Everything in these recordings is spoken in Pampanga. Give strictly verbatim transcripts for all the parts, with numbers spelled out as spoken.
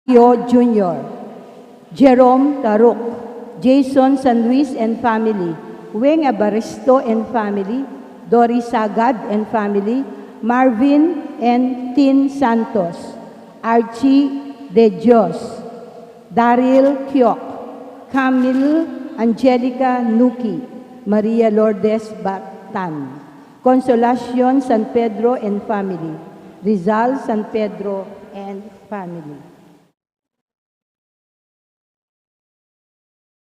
Yo Junior, Jerome Taruk, Jason San Luis and family, Weng Evaristo and family, Doris Sagad and family, Marvin and Tin Santos, Archie De Dios, Daryl Kiok, Camille Angelica Nuki, Maria Lourdes Batan, Consolacion San Pedro and family, Rizal San Pedro and family.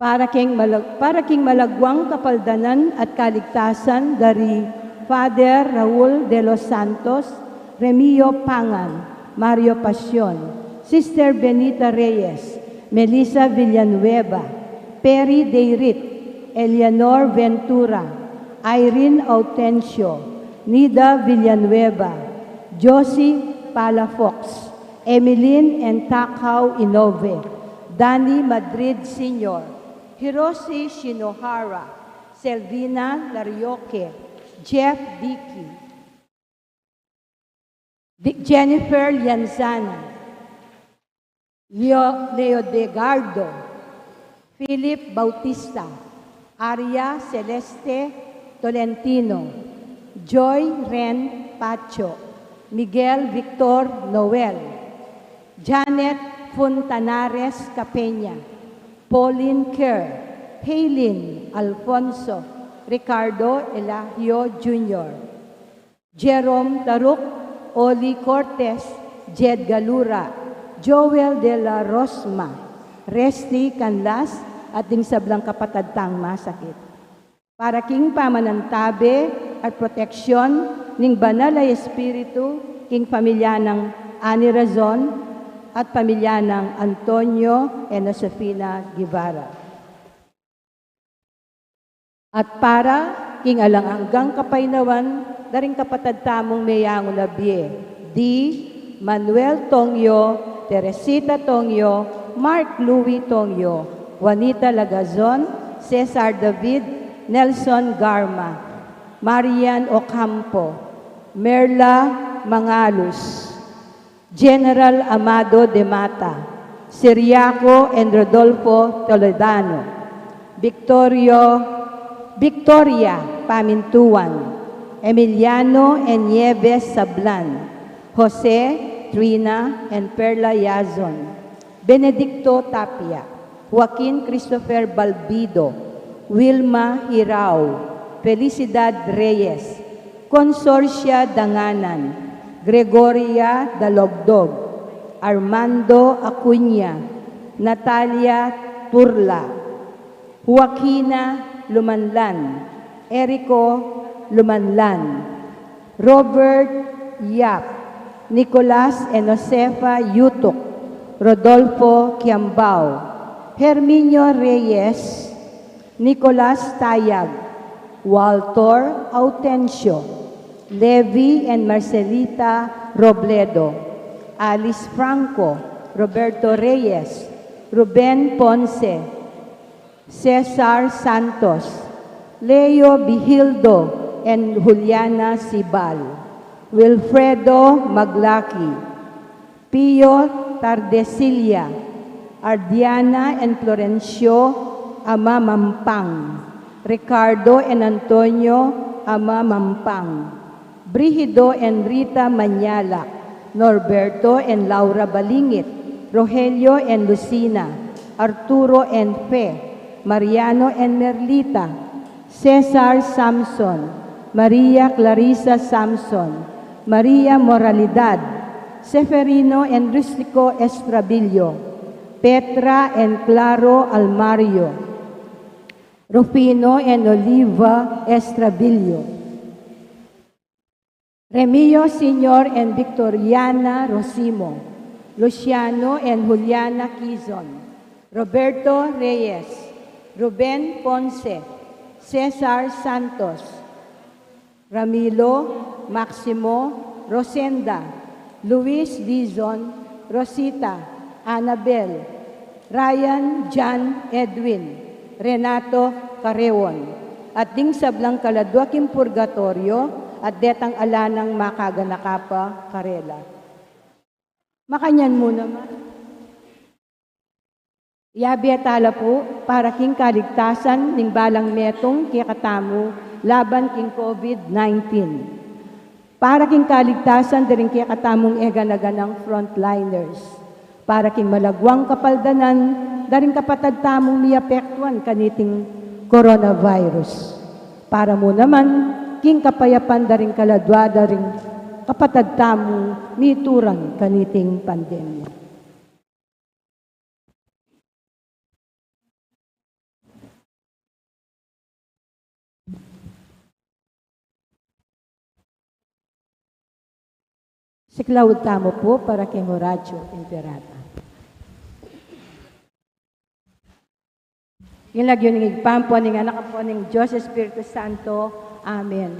Para king malag-, para king malagwang kapaldanan at kaligtasan dari Father Raul de los Santos, Remio Pangan, Mario Pasion, Sister Benita Reyes, Melissa Villanueva, Perry Deirit, Eleanor Ventura, Irene Autencio, Nida Villanueva, Josie Palafox, Emeline and Takao Inove, Danny Madrid Senior, Hiroshi Shinohara, Selvina Larioque, Jeff Dickey, Di-, Jennifer Lianzana, Leo, Leo De Gardo, Philip Bautista, Aria Celeste Tolentino, Joy Ren Pacho, Miguel Victor Noel, Janet Fontanares Capenya, Pauline Kerr, Haylin Alfonso, Ricardo Elahio Junior, Jerome Taruk, Oli Cortez, Jed Galura, Joel de la Rosma, Resty Canlas, at ding sablang kapatad tang masakit. Para king pamanantabe at proteksyon ning Banal a Espiritu king pamilya nang Ani Razon at pamilya nang Antonio and Josefina Guevara. At para king alang anggang kapaynawan da ring kapatad tamung meyangu na bie, di Manuel Tongyo, Teresita Tongyo, Mark Louis Tongyo, Juanita Lagazon, Cesar David, Nelson Garma, Marian Ocampo, Merla Mangalus, General Amado de Mata, Ciriaco and Rodolfo Toledano, Victorio, Victoria Pamintuan, Emiliano and Nieves Sablan, Jose, Trina, and Perla Yazon, Benedicto Tapia, Joaquin Christopher Balbido, Wilma Hirao, Felicidad Reyes, Consorcia Danganan, Gregoria Dalogdog, Armando Acuña, Natalia Turla, Joaquina Lumanlan, Erico Lumanlan, Robert Yap, Nicolas and Josefa Yutuk, Rodolfo Kiambao, Herminio Reyes, Nicolas Tayag, Walter Autencio, Levi and Marcelita Robledo, Alice Franco, Roberto Reyes, Ruben Ponce, Cesar Santos, Leo Bihildo and Juliana Sibal, Wilfredo Maglaki, Pio Tardesilla, Ardiana and Florencio Amamampang, Ricardo and Antonio Amamampang, Brigido and Rita Mañala, Norberto and Laura Balingit, Rogelio and Lucina, Arturo and Fe, Mariano and Merlita, Cesar Samson, Maria Clarissa Samson, Maria Moralidad, Seferino and Rustico Estrabillo, Petra and Claro Almario, Rufino and Oliva Estrabillo, Remio Senior and Victoriana Rosimo, Luciano and Juliana Quizon, Roberto Reyes, Ruben Ponce, Cesar Santos, Ramilo, Maximo, Rosenda, Luis Dizon, Rosita, Annabel, Ryan John Edwin, Renato Carreon, at ding sablang kaladua king purgatoryo, at detang ala nang makaganaka pa karela. Makanyan mu naman. Yabe tala pu para king kaligtasan ning balang metung kekatamu laban king COVID nineteen. Para king kaligtasan daring kekatamung eganaganang frontliners. Para king malagwang kapaldanan daring kapatad tamung miapektuan kaniting coronavirus. Para mu naman king kapayapan daring kaladwa daring kapatad tamung miturang kaniting pandemya. Siklaud tamu pu para king Oratio Imperata. King lagyu ning Ibpa, ampo ning Anak, ampo ning Dios Espiritu Santo. Amen.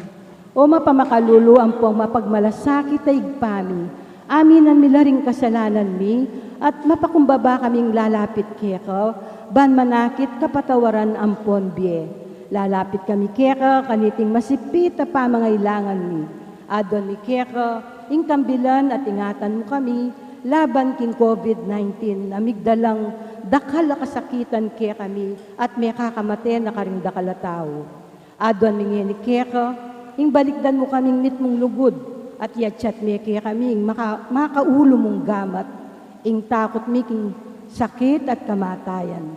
O mapamakalulu ampong mapagmalasakit a Ibpa mi, aminan mi la ring kasalanan mi, at mapakumbaba kaming lalapit keka, ban manakit kapatawaran ampon bie. Lalapit kami keka kaniting masipit a pamangailangan mi. Aduan mi keka ing kambilan at ingatan mu kami laban king COVID nineteen a migdalang dakal a kasakitan kekami at mekakamate na karing dakal a tau. Aduan mi ngeni keka ing balikdan mu kaming mitmung lugud at yatyat me kekami ing maka-, makaulu mung gamat, ing takut mi king sakit at kamatayan.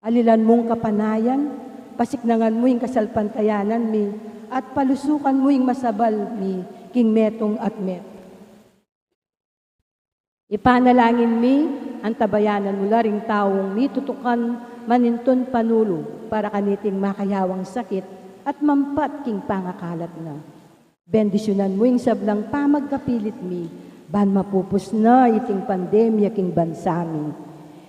Alilan mung kapanayan, pasiknangan mu ing kasalpantayanan mi, at palusukan mu ing masabal mi king metung at met. Ipanalangin mi, antabayanan mu la ring taung mitutukan manintun panulu para kaniting makayawang sakit at mampat king pangakalat na. Bendisyunan mu ing sablang pamagkapilit mi, ban mapupus na iting pandemya king bansa mi.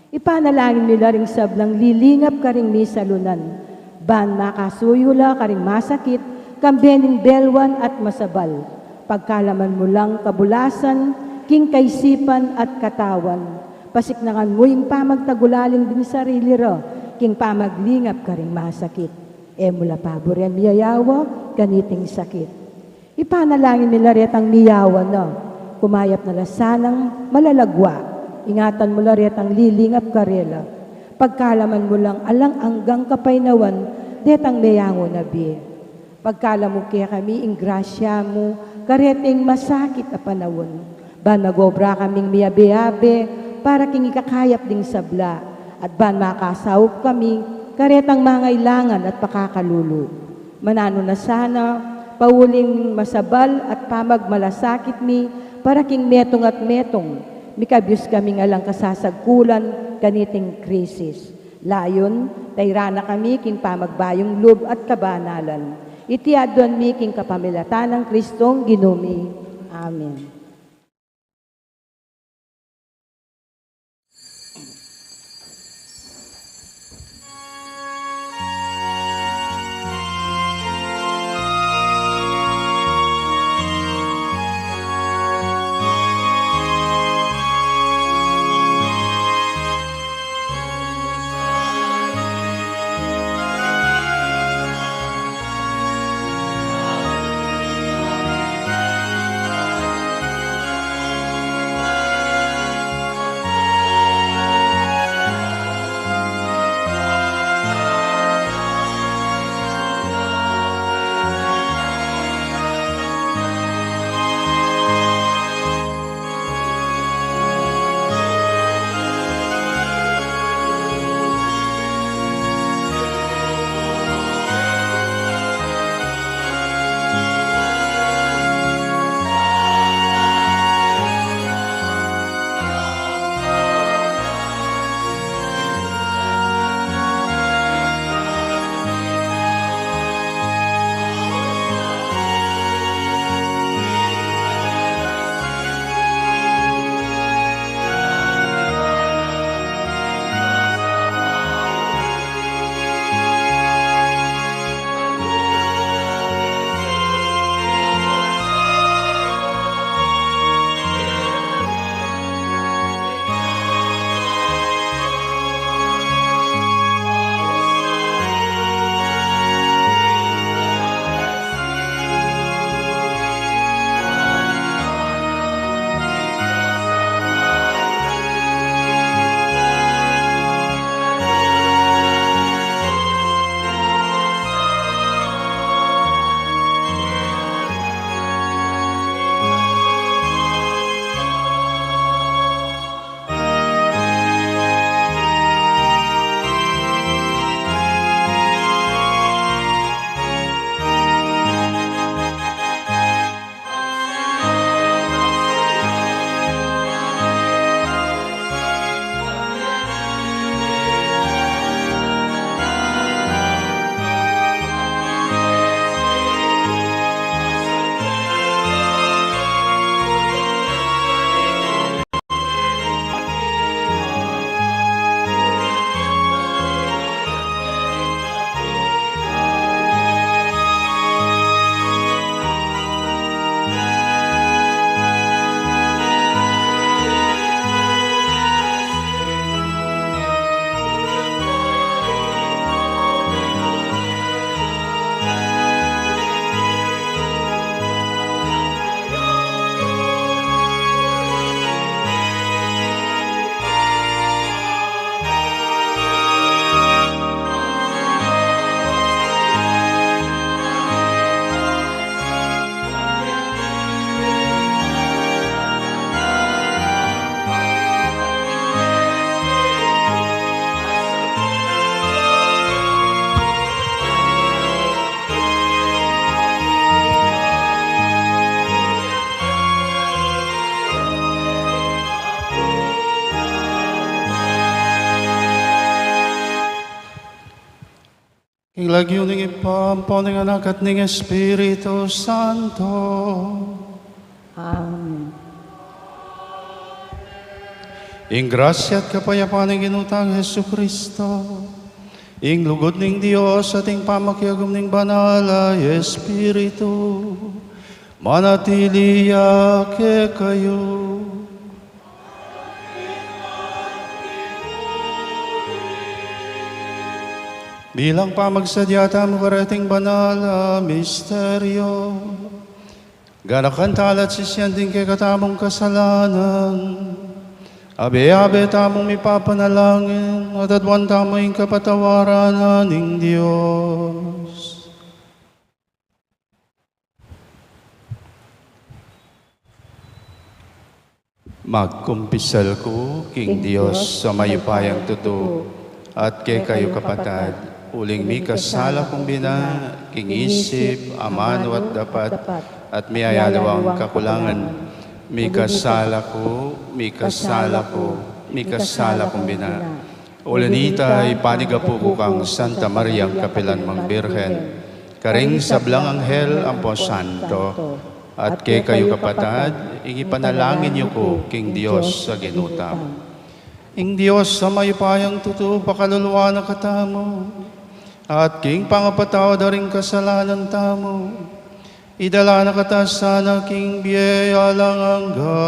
Ipanalangin mi la ring sablang lilingap karing misalunan, ban makasuyu la karing masakit, kambe ning belwan at masabal. Pagkalaman mu lang kabulasan, king kaisipan at katawan. Pasiknangan mu ing pamagtagulaling ding sarili ra, king pamaglingap karing masakit. E mu la paburen miyayawa kaniting sakit. Ipanalangin mi la retang miyawa na, kumayap na la sanang malalagwa. Ingatan mu la retang lilingap karela. Pagkalaman mu lang alang anggang kapaynawan detang meyangu na bie. Pagkalam mu kekami ing grasya mu kareting masakit a panaun. Ban mag-obra kaming miyabe-abe para king ikakayap ding sabla, at ban makasaup kami karetang mangailangan at pakakalulu. Mananu na sana, pauling masabal at pamagmalasakit mi para king metung at metung, mikabyus kaming alang kasasagkulan kaniting krisis. Layun, tairan na kami king pamagbayung lub at kabanalan. Iti aduan mi king kapamilatan nang Kristong Ginu mi. Amen. Ing lagyu ning Ibpa, ampo ning Anak, at ning Espiritu Santo. Amen. Ing grasya at kapayapan ning Ginu tang Jesucristo, ing lugud ning Dios, at ing pamakiagum ning Banal a Espiritu, manatili ya kekayu. Bilang pamagsadya tamu kareting banal a misteryo, ganakan tala at sisian ding kekatamung kasalanan, abe-abe tamung mipapanalangin, at aduan tamu ing kapatawaran na ning Dios. Magkumpisal ku king Dios a mayupayang tutu, at kekayu kapatad, uling mikasala kung bina, king isip, amanu at dapat, at miyayaliwang kakulangan. Mikasala ku, mikasala ku, mikasala kung bina. Uli na nita, ipanigapu ku kang Santa Mariang kapilanmang Birhen, karing sablang anghel ampo santo, at kekayu kapatad, ing ipanalangin yu ku king Dios a Ginu tamu. Ing Dios a mayupayang tutu pakaluluan na katamu, at king pangapatawad da ring kasalanan tamu, idala na kata sana king bie alang angga.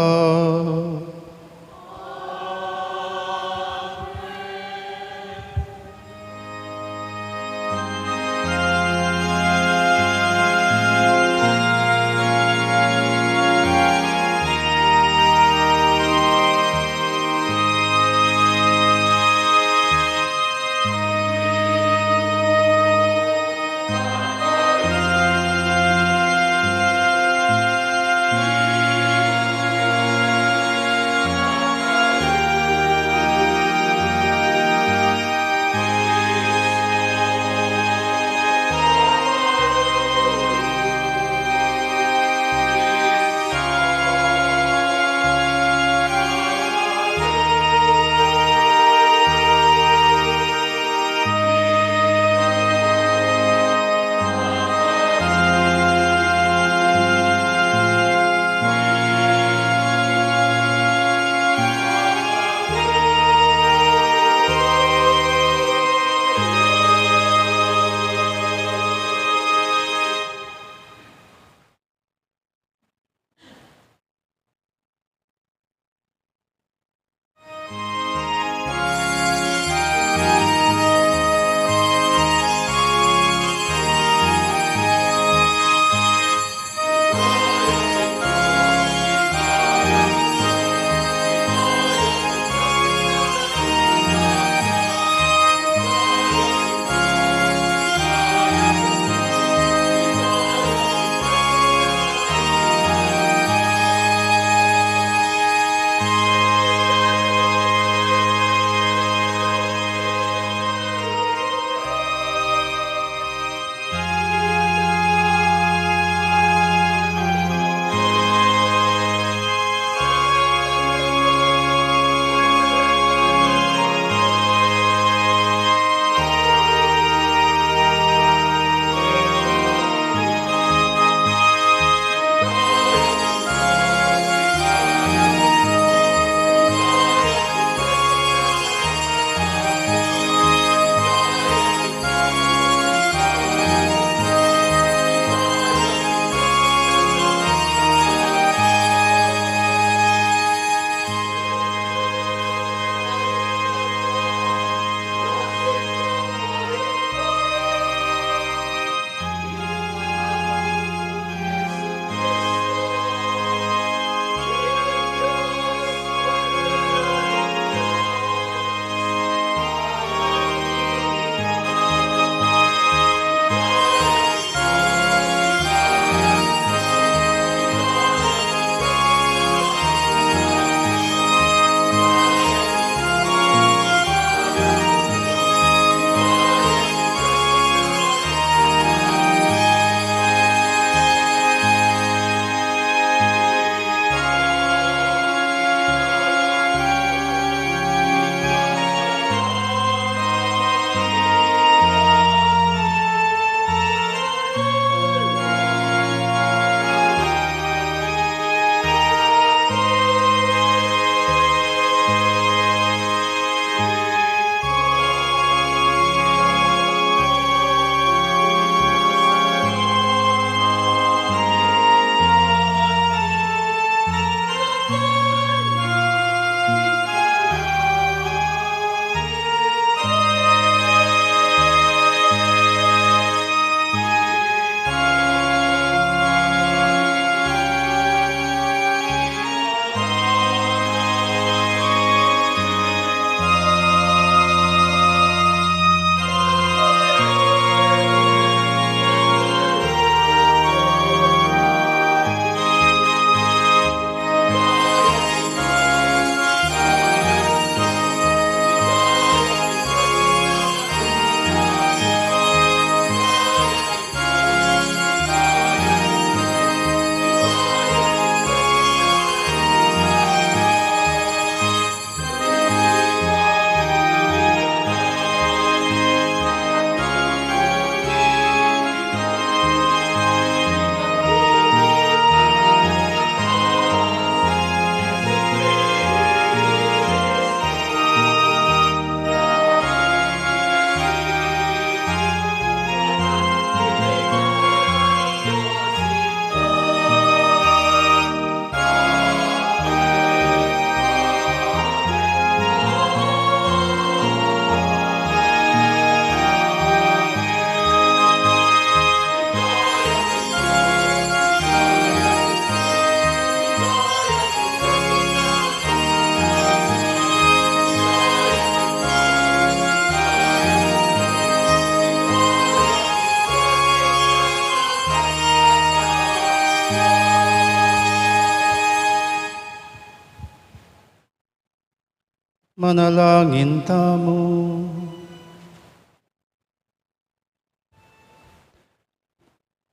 Manalangin tamu.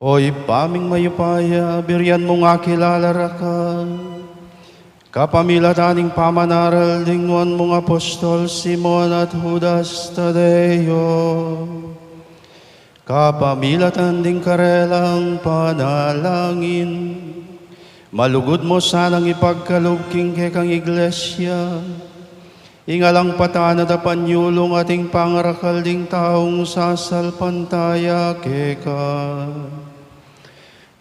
O Ibpa ming mayupaya, burian mung akilala ra ka kapamilatan ning pamanaral ding nuan mung apostol Simon at Judas Tadeo. Kapamilatan ding karelang panalangin, malugud mu sanang ipagkalub king kekang Iglesia ing alang patanat a panyulung at ing pangarakal ding taung sasalpantaya keka.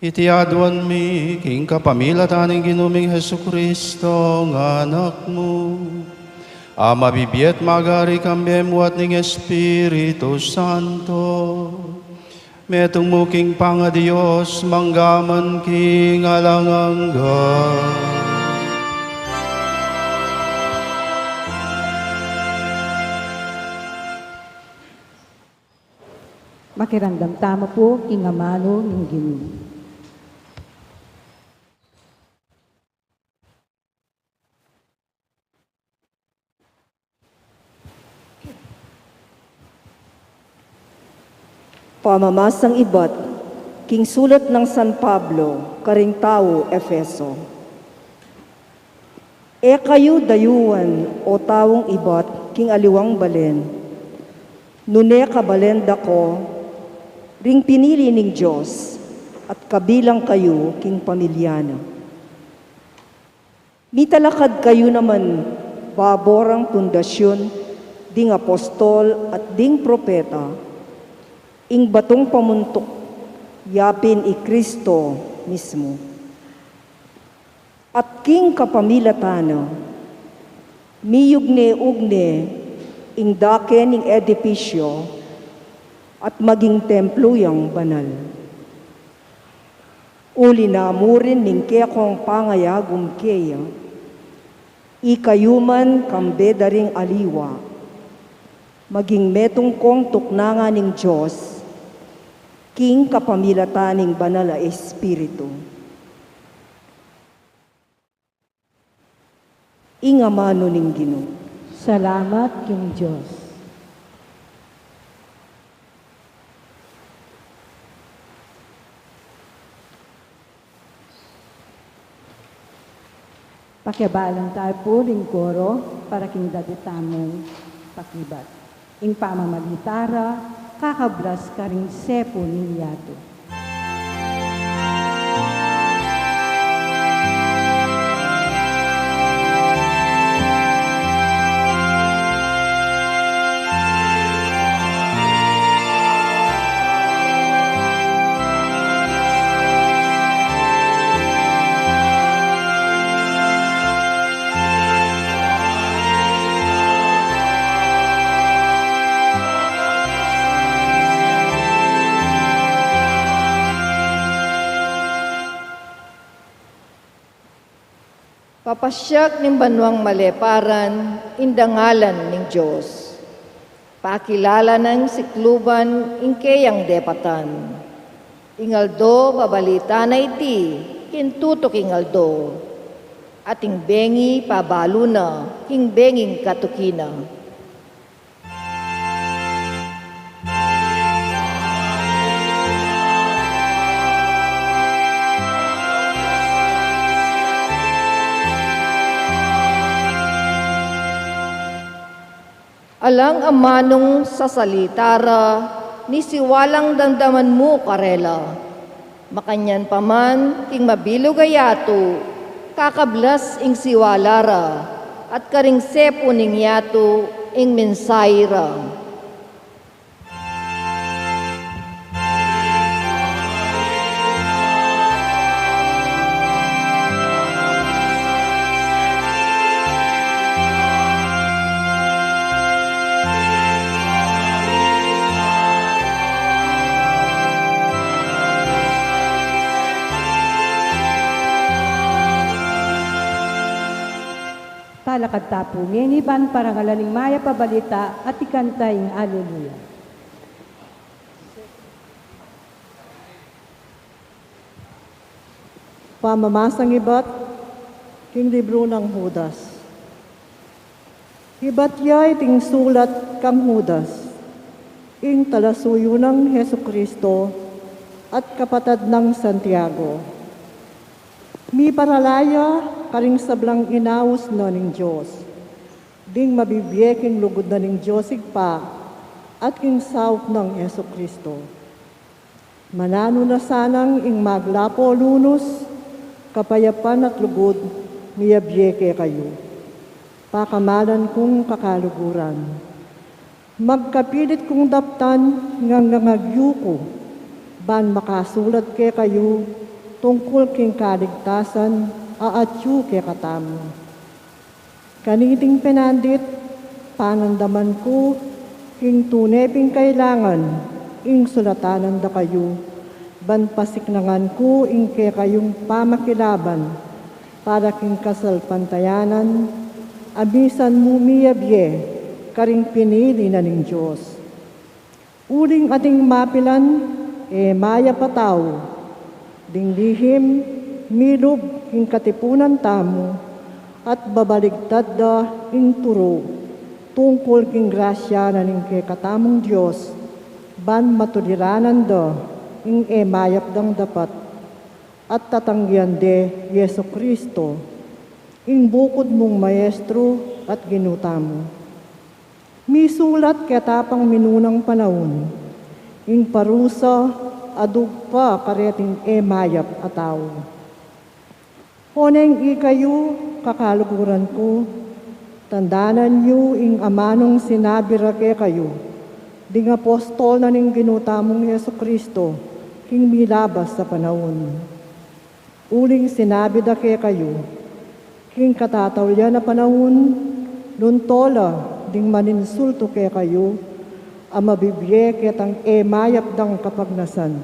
Iti aduan mi king kapamilatan ning Ginu ming Jesucristo, nga Anak mu, a mabibie at magari kambe mu at ning Espiritu Santo, metung mu king pangaDios, mangga man king alang angga. Makiramdam tamu pu king amanu ning Ginu. Pamamasang ibat king sulat nang San Pablo karing tau Efeso. E kayu dayuan, o taung ibat king aliwang balen, nune kabalen da ko ring pinili ning Dios at kabilang kayu king pamilya na. Mitalakad kayu naman babo rang pundasyun ding apostol at ding propeta, ing batung pamuntuk, yapin i Kristo mismu. At king kapamilatan na, miyugne-ugne ing dake ning edipisyu at maging templu yang banal. Uli na murin ning kekong pangayagum keya, ikayu man kambe da ring aliwa, maging metung kong tuknangan ning Dios, king kapamilatan ning Banal a Espiritu. Ing amanu ning Ginu. Salamat king Dios. Pakiabalan tayu pu ring koro para king dati tamung pakibat. Ing pamamalita ra, kakablas karing sepu ning yatu. Papasiag ning banuang maleparan ing dangalan ning Dios. Pakilala nang sikluban ing keyang depatan. Ing aldo babalita na iti king tutuking aldo, at ing bengi pabalu na king benging katuki na. Alang amanung sasalita ra, ni siwalang damdaman mu karela. Makanyan pa man, king mabilug a yatu, kakablas ing siwala ra, at karing sepu ning yatu ing mensahe ra. Talakad ta pu ngeni ban parangalan ing mayap a balita at ikanta ing Alleluia. Pamamasang ibat king libru nang Judas. Ibat ya iting sulat kang Judas, ing talasuyu nang Jesucristo at kapatad nang Santiago. Miparala ya karing sablang inaus na ning Dios, ding mabibie king lugud na ning Dios Ibpa at king saup nang Jesucristo. Mananu na sanang ing maglapo, lunus, kapayapan at lugud miyabie kekayu. Pakamalan kung kakaluguran, magkapilit kung daptan ing ngangagyu ku ban makasulat kekayu tungkul king kaligtasan a atyu kekatamu. Kaniting penandit, panandaman ku king tune pin kailangan ing sulatanan da kayu, ban pasiknangan ku ing kekayung pamakilaban para king kasalpantayanan a misan mu miyabie karing pinili na ning Dios. Uling ating mapilan e mayap a tau, ding lihim milub king katipunan tamu at babaligtad da ing turu tungkul king grasya na ning kekatamung Dios, ban matuliranan da ing e mayap dang dapat at tatanggian de Jesucristo, ing bukud mung Maestro at Ginu tamu. Misulat keta pang minunang panaun ing parusa a dugpa kareting e mayap a tau. Oneng ikayu, kakaluguran ku, tandanan yu ing amanung sinabi ra kekayu ding apostol na ning Ginu tamung Jesucristo king milabas a panaun. Uling sinabi da kekayu, king katataulian a panaun, lunto la ding maninsultu kekayu a mabibie ketang e mayap dang kapagnasan.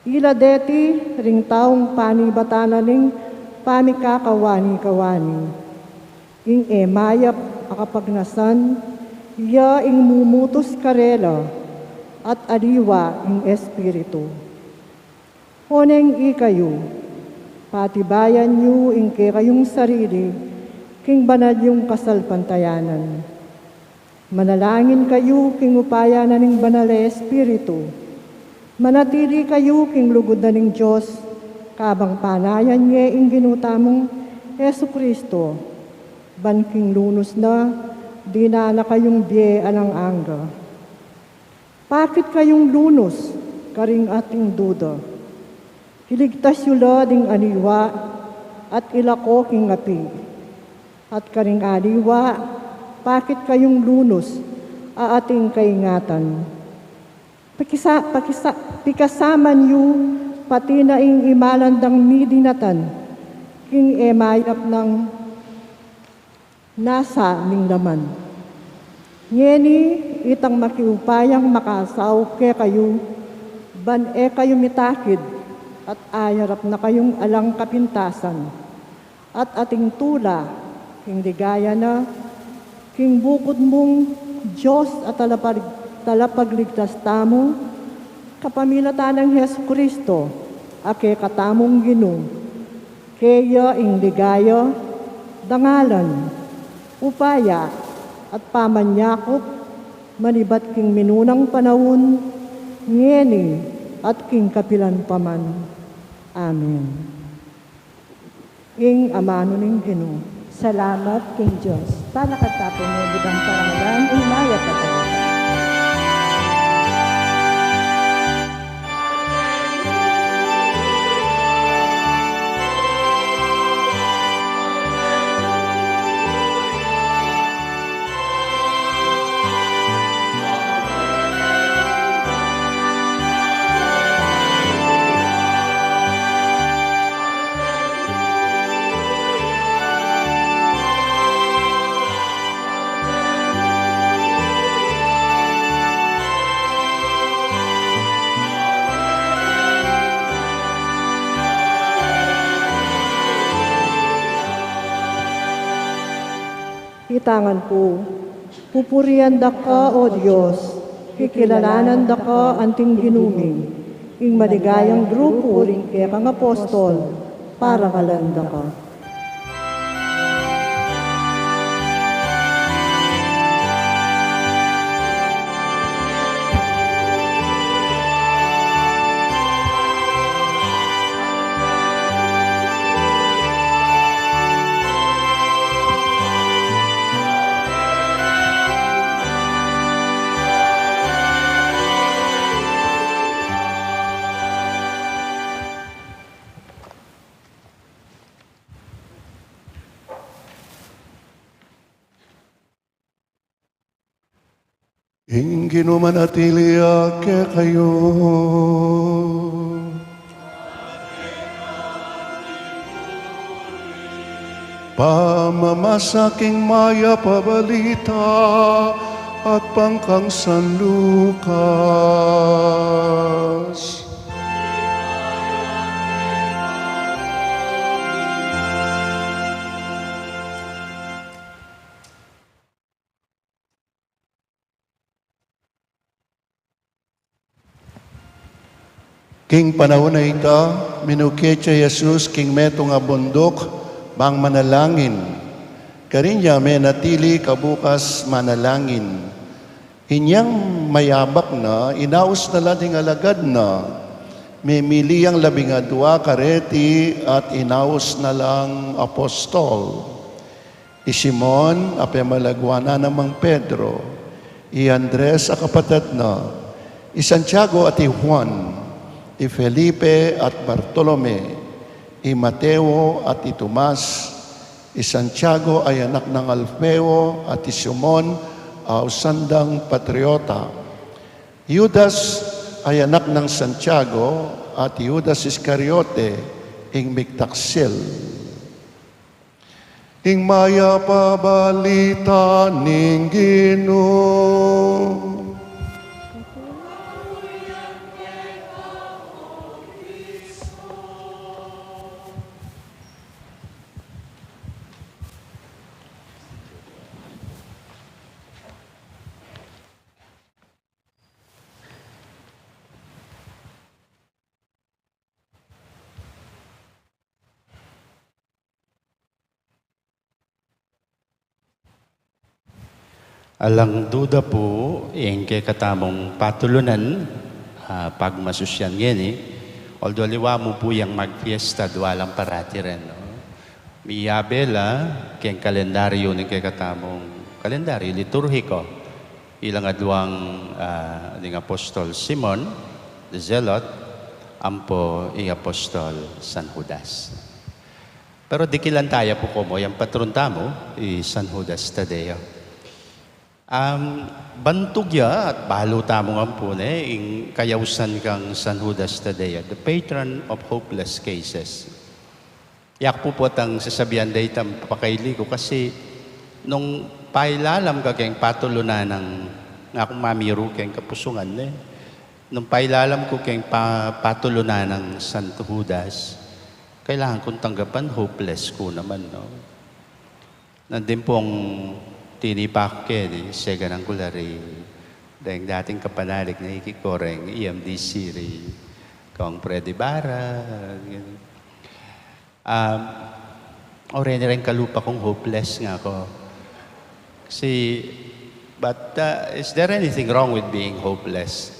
Ila deti ring taung panibatan na ning pamikakawani-kawani. Ing e mayap a kapagnasan ya ing mumutus karela at aliwa ing espiritu. Oneng ikayu, patibayan yu ing kekayung sarili king banal yung kasalpantayanan. Manalangin kayu king upaya na ning Banal a Espiritu. Manatili kayu king lugud na ning Dios, kabang panayan ye ing Ginu tamung Jesucristo, ban king lunus na, dinan na kayung bie alang angga. Pakit kayung lunus karing ating duda. Iligtas yu la ding aliwa at ilako king api. At karing aliwa, pakit kayung lunus a ating kaingatan. Pakisa-, pakisa-, pikasaman yu pati na ing imalan dang midinatan king e mayap nang nasa ning laman. Ngeni itang makiupayang makasaup kekayu, ban e kayu mitakid at ayarap na kayung alang kapintasan, at ating tula king ligaya na king bukud mung Dios a talapag-, talapagligtas tamu, kapamilatan nang Jesucristo a kekatamung Ginu. Keya ing ligaya, dangalan, upaya, at pamanyakup, manibat king minunang panaun, ngeni, at king kapilan pa man. Amen. Ing amanu ning Ginu. Salamat king Dios. Palakad ta pu ngan king parangalan ing mayap a balita. Itangan ku. Pupurian da ka, O Dios, kikilalanan da ka anting Ginu mi, ing maligayang grupu ring kekang apostol, parangalan da ka. Ing Ginu manatili ya kekayu. Pamamasa king Mayap a Balita agpang kang San Lucas. King panaun a ita, minukit ya i Jesus king metung a bunduk bang manalangin. Karin ya menatili kabukas manalangin. Inyang mayabak na, inaus na la ding alagad na. Memili yang labing adua kareti at inaus na lang apostol. I Simon, a pemalaguan a namang Pedro, i Andres a kapatad na, i Santiago at i Juan, i Felipe at Bartolome, i Mateo at i Tomas, i Santiago a anak nang Alfeo at i Simon a ausan dang Patriota, Judas a anak nang Santiago at i Judas Iscariote, ing migtaksil. Ing Mayap a Balita ning Ginu. Alang duda pu, ing kekatamung patulunan, ah, pagmasusyan ngeni, although aliwa mu pu yang magfiesta, adua lang parati rin, no? Miyabe la keng kalendaryu ning kekatamung kalendaryu liturhiko, ilang aduang, ah, ding Apostol Simon the Zealot, ampo i Apostol San Judas. Pero dikilan taya pu komo yang patron tamu, i San Judas Tadeo. Am, bantug ya at balu tamu ngan pu ne, ing kayausan kang San Judas Tadeo, the patron of hopeless cases. Yak pu potang sasabian da itang pakaili ku kasi nung pailalam ka keng patulunan nang, nga kung mamiru keng kapusungan ne, nung pailalam ku keng pa-, patulunan nang Santo Judas, kailangan kung tanggapan, hopeless ku naman, no? Nandin pung tinipak ke, di, seganan ku la ri, deng dating kapanalig na iki ko reng E M D C ri, kong Freddy Barra, ganyan. Um, o reni reng kalupa kung hopeless nga ku. Kasi, but, uh, is there anything wrong with being hopeless?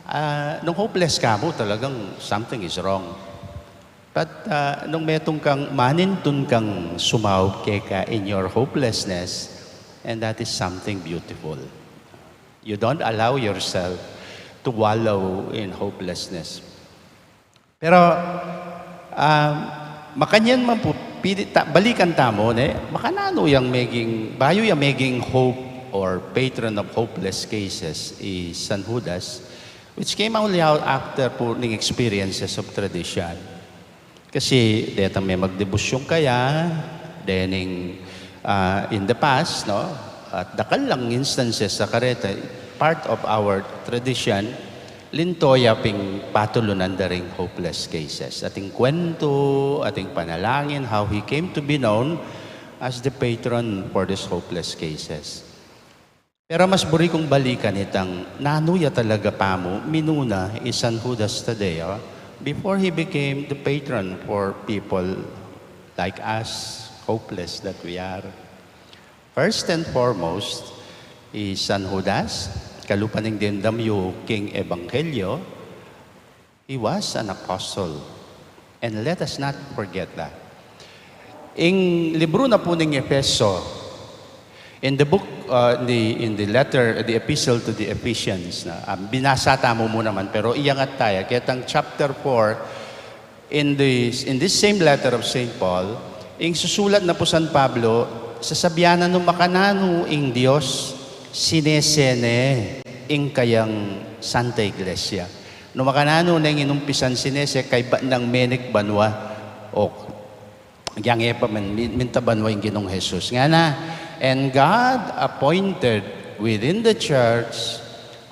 Ah, nung hopeless ka mu, talagang something is wrong. But, ah, nung metung kang manintun kang sumaup keka in your hopelessness, and that is something beautiful. You don't allow yourself to wallow in hopelessness. Pero, ah, makanyan man pu, pili ta-, balikan tamu, ne? Makananu yang meging, bayu yang meging hope or patron of hopeless cases i San Judas, which came only out after pu ning experiences of tradition. Kasi detang memagdebusyun kaya, dening, ah, in the past, no? At dakal lang instances a kareta, part of our tradition, linto ya ping patulunan da ring hopeless cases. Ating kwentu, ating panalangin, how he came to be known as the patron for these hopeless cases. Pero mas buri kung balikan itang nanu ya talaga pamu minuna i San Judas Tadeo before he became the patron for people like us, hopeless that we are. First and foremost, i San Judas, kalupa ning dimdam yu king Ebanghelyo, he was an apostle. And let us not forget that. Ing libru na pu ning Efeso, in the book, uh, in the, in the letter, the epistle to the Ephesians, na, ah, binasa tamu mu naman, pero iyangat taya, ketang chapter four, in this, in this same letter of Saint Paul, ing susulat na pu San Pablo, sasabian na nung makananu ing Dios, sinese ne. ing kayang Santa Iglesia. No makananu neng inumpisan sinese, kaybat nang menik banua, o yang e pa man, min-, minta banua ing Ginung Jesus. Ngana, "And God appointed within the church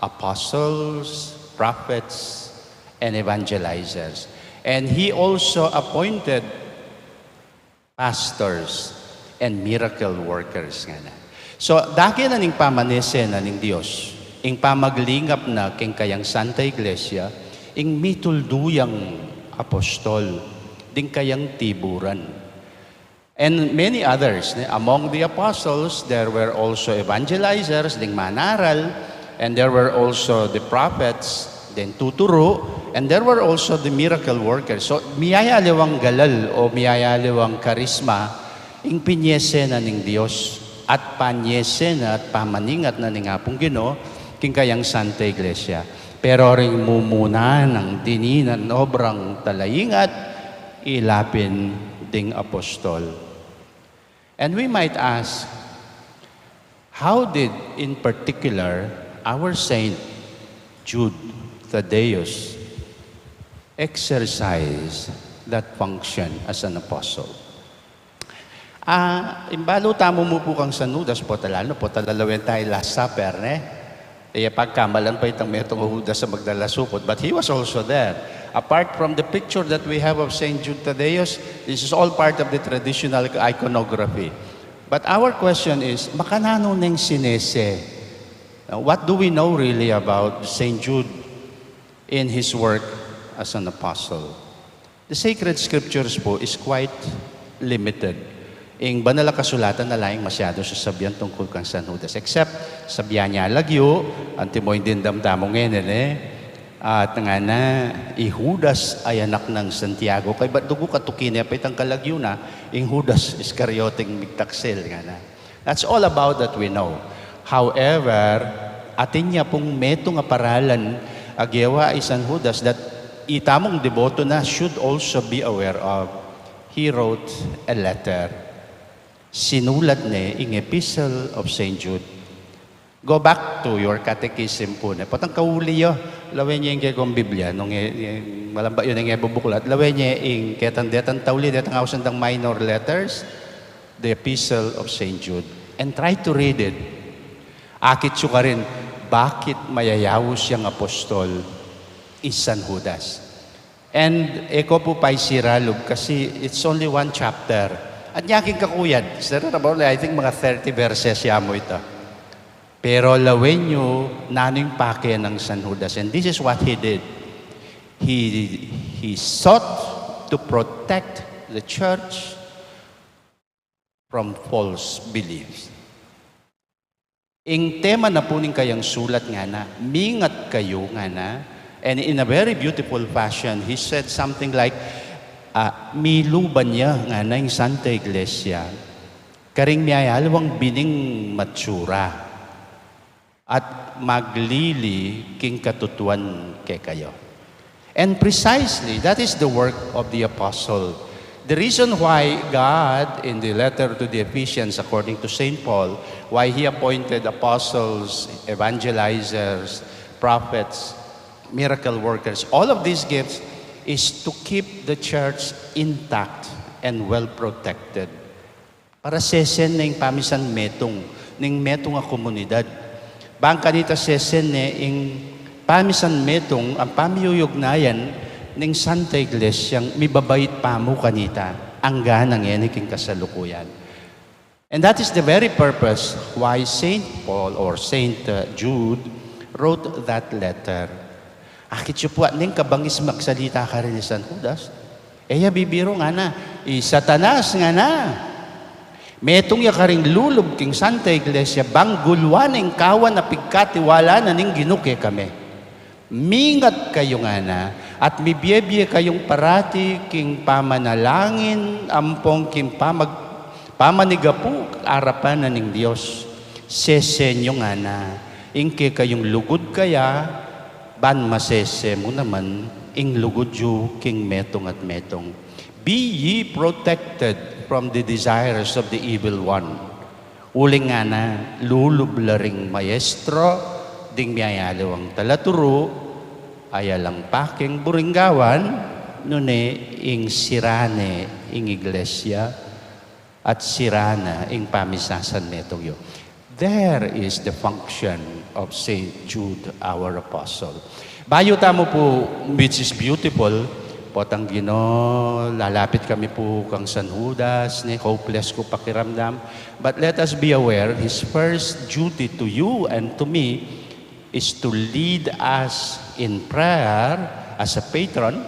apostles, prophets, and evangelizers. And He also appointed pastors and miracle workers," ngana. So, dake na ning pamanese na ning Dios, ing pamaglingap na king kayang Santa Iglesia, ing mituldu yang apostol, ding kayang tiburan. And many others, ne? Among the apostles, there were also evangelizers, ding manaral, and there were also the prophets, ding tuturu, and there were also the miracle workers. So, miyayaliwang galal o miyayaliwang karisma, ing pinyese na ning Dios, at panyese na at pamaningat na ning Apung Ginu, king kayang Santa Iglesia. Pero ring mumuna nang dininan obrang talaingat, ila pin ding apostol. And we might ask, how did, in particular, our Saint Jude Thaddeus exercise that function as an apostle? Ah, imbalu tamu mu pu kang San Judas, potala, no, potala lawen taya Last Supper, ne? E, pagkamalan pa itang metung a Judas a magdala sukud, but he was also there. Apart from the picture that we have of Saint Jude Thaddeus, this is all part of the traditional iconography. But our question is, makananu neng sinese? Now, what do we know really about Saint Jude in his work as an apostle? The sacred scriptures po is quite limited. Ing banal a kasulatan ala yang masyadu sasabian tungkul kang San Judas. Except, sabian ya lagyu, antimo ing dimdam tamu ngeni, ne? At ngana, i Judas ay anak nang Santiago. Kaybat dugu katuki ne pa itang kalagyu na, ing Judas Iscariote ing migtaksil, ngana. That's all about that we know. However, atin ya pung metung a paralan a gewa i San Judas that itamung deboto na should also be aware of. He wrote a letter. Sinulat ne ing Epistle of Saint Jude. Go back to your catechism pu ne. Potang kauli yu, lawen ye ing kekong Biblia, nung e, e, malamba yu neng e bubuklat, lawen ye ing ketang detang tauli, detang ausan dang minor letters, the Epistle of Saint Jude, and try to read it. Akit yu karin, bakit mayayaus yang apostol i San Judas? And e ko pu paisiralub kasi it's only one chapter. At nya king kakuyad, sir, about, I think, mga thirty verses ya mu ita. Pero lawen yu, nanu ing pake nang San Judas. And this is what he did. He, he sought to protect the church from false beliefs. Ing tema na pu ning kayang sulat ngana, mingat kayu ngana, and in a very beautiful fashion, he said something like, ah, miluban ya ngana ing Santa Iglesia karing miyayaliwang bining matsura at maglili king katutuan kekayu. And precisely, that is the work of the apostle. The reason why God, in the letter to the Ephesians, according to Saint Paul, why he appointed apostles, evangelizers, prophets, miracle workers, all of these gifts is to keep the church intact and well protected. Para sesen ne ing pamisan metung ning metung a komunidad. Bang kanita sesen ne ing pamisan metung a pamiyuyugnayan ning Santa Iglesiang mibabait pa mu kanita angga na ngeni king kasalukuyan. And that is the very purpose why Saint Paul or Saint, uh, Jude wrote that letter. Akit yu pu, at ning kabangis magsalita karin i San Judas. E ya bibiru ngana, i Satanas ngana, metung ya karing lulub king Santa Iglesia, bang gulwan ing kawan a pigkatiwala na ning Ginu kekami. Mingat kayu ngana, at mibie-bie kayung parati king pamanalangin ampong king pamag-, pamanigapu arapan na ning Dios. Sesen yu ngana ing kekayung lugud kaya, ban masese mu naman ing lugud yu king metung at metung. Be ye protected from the desires of the evil one. Uling ngana, lulub la ring maestro, Ding miyayaliwang talaturu, ay alang pakeng buring gawan, nune ing sira ne ing iglesia, at sira na ing pamisasan metung yu. There is the function of Saint Jude, our apostle. Bayu tamu pu, which is beautiful, potang Ginu, lalapit kami pu kang San Judas, ne, hopeless ku pakiramdam. But let us be aware, his first duty to you and to me is to lead us in prayer as a patron,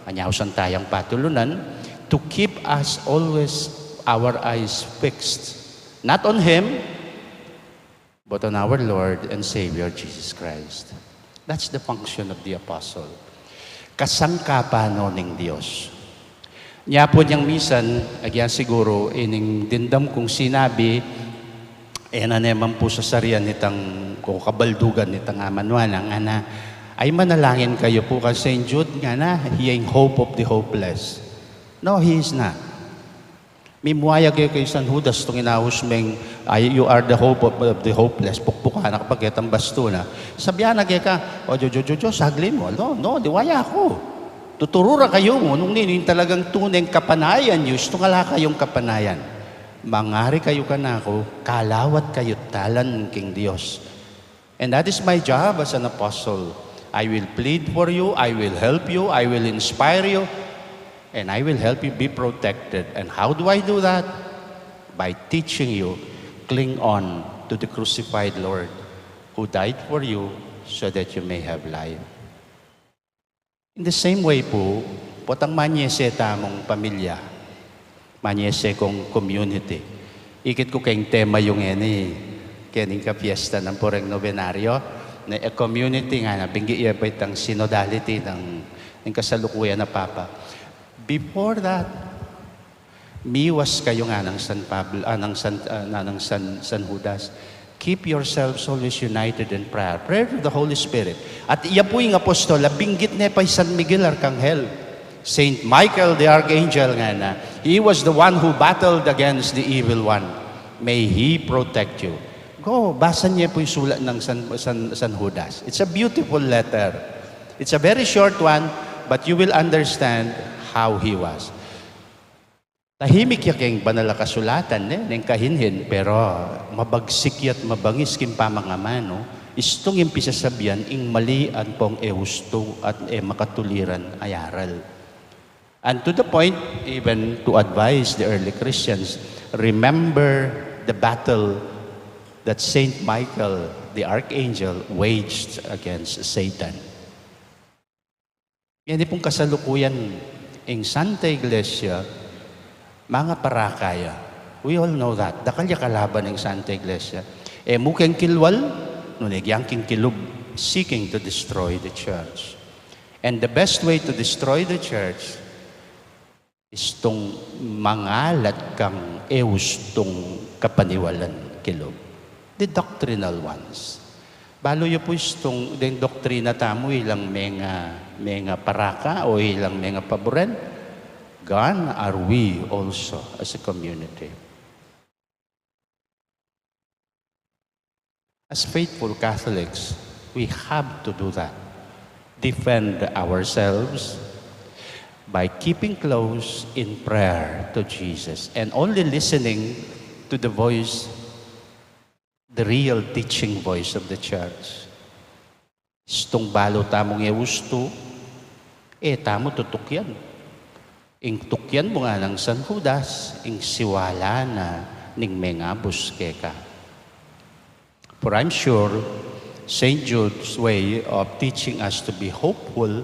anyausan tayang patulunan, to keep us always our eyes fixed, not on him, but on our Lord and Savior Jesus Christ. That's the function of the apostle. Kasangkapan no ning Dios. Nya pu nyang misan, agyan siguru, ining dimdam kung sinabi, e na neman pu sasarian nitang, o kabaldugan nitang amanuan, ngana, ay manalangin kayu pu kang Saint Jude, ngana, he ing hope of the hopeless. No, he is not. Mimuaya ke kay San Judas, tung inaus meng, ay, you are the hope of, of the hopeless. Pukpukan na ka pa ketang bastun na. Sabian na keka, o, jo, jo, jo, jo, sagli mu. No, no, di waya ku. Tuturu ra kayu mu, nung ninu ing talagang tuneng kapanayan yu, istung ala kayung kapanayan. Mangari kayu kanaku, kalawat kayu talan king Dios. And that is my job as an apostle. I will plead for you, I will help you, I will inspire you, and I will help you be protected. And how do I do that? By teaching you, cling on to the crucified Lord who died for you so that you may have life. In the same way pu, potang manyese tamung pamilya, manyese kung community. Ikit ku keng tema yu ngeni, kening kapiesta nang Pureng Nobenaryo, ne, a community ngana, binggit ya pa itang synodality nang, nang kasalukuyan a Papa. Before that, miwas kayu ngana nang San Pablo, ah, nang San, ah, na, nang San, San Judas. Keep yourselves always united in prayer. Pray to the Holy Spirit. At iya pu ing apostol a binggit ne pa i San Miguel Arcangel. Saint Michael the Archangel ngana, he was the one who battled against the evil one. May he protect you. Go, basa ye pu ing sulat nang San, San, San Judas. It's a beautiful letter. It's a very short one, but you will understand how he was. Tahimik ya keng Banal a Kasulatan, ne, neng kahinhin, pero mabagsik ya't mabangis king pamangamanu, istung ing pisasabian ing mali ampong e ustu at e makatuliran a aral. And to the point, even to advise the early Christians, remember the battle that Saint Michael the Archangel waged against Satan. Ngeni pung kasalukuyan ing Santa Iglesia, mangaparaka ya. We all know that. Dakal ya kalaban ing Santa Iglesia. E mu keng kilwal, nune agyang king kilub, seeking to destroy the church. And the best way to destroy the church istung mangalat kang e ustung kapaniwalan kilub. The doctrinal ones. Balu yu pu istung deng doktrina tamu ilang menga, menga paraka o ilang menga paburen. Gone are we also as a community. As faithful Catholics, we have to do that. Defend ourselves by keeping close in prayer to Jesus and only listening to the voice, the real teaching voice of the church. Istung balu tamung e ustu, e tamu tutukyan. Ing tukyan mu nganang San Judas, ing siwala na ning mengabus keka. For I'm sure Saint Jude's way of teaching us to be hopeful